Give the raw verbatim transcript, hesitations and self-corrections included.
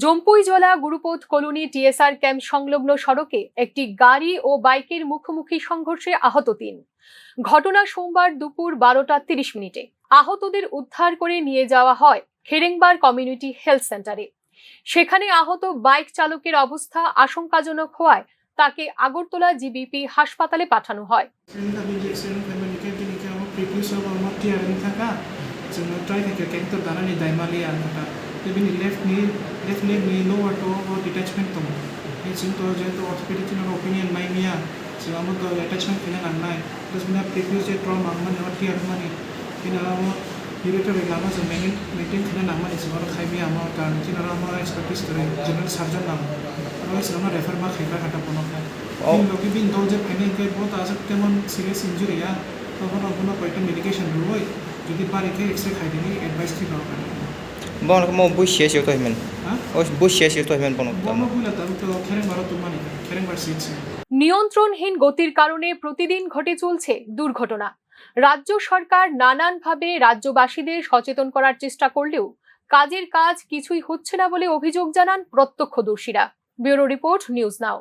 জম্পুইজলা গুরুপথ colony TSR camp সংলগ্ন সড়কে একটি গাড়ি ও বাইকের মুখোমুখি সংঘর্ষে আহত তিন। ঘটনা সোমবার দুপুর বারোটা তিরিশ মিনিটে। আহতদের উদ্ধার করে নিয়ে যাওয়া হয় খেরেংবার কমিউনিটি হেলথ সেন্টারে। সেখানে আহত বাইক চালকের অবস্থা আশঙ্কাজনক হওয়ায় তাকে আগরতলা জিবিপি হাসপাতালে পাঠানো হয়। Accident kha bini accident kha bini khe bini khe amo previous o amo tearing thaka. Chwng try kha khe kek to danani daimali ang thaka. Tei bini left knee, left leg ni lower to o detachment tongo. Tei chwng to jehetu orthopedic ni opinion mai mia. Chwng amo to attachment khaina nangnai. Plus bini previous je trauma wngmani o tear wngmani. Bini amo Urethral lama chwng maintain, maintain khaina nangmani chwng oro khai maya amo, karon chini oro amo expertise kwrwi general surgeon nang. Oro chwng oro refer ma khaibra kha ta bono khe. Oh. Bini logi bini dol je phainai hwnkhe bo to aswk temon serious injury ya. To bono, bono koita medication rwui, jodi bari khe X-ray khai dini advice thwi rw kha. Bono mo bui siya siya to himen. Ha? O bui siya siya to himen bono. Bono buila tabuk to Kherengbar o tongmani, Kherengbar seat se. নিয়ন্ত্রণহীন গতির কারণে প্রতিদিন ঘটে চলছে দুর্ঘটনা। রাজ্য সরকার নানানভাবে রাজ্যবাসীদের সচেতন করার চেষ্টা করলেও কাজের কাজ কিছুই হচ্ছে না বলে অভিযোগ জানান প্রত্যক্ষদর্শীরা। Bureau report, news now.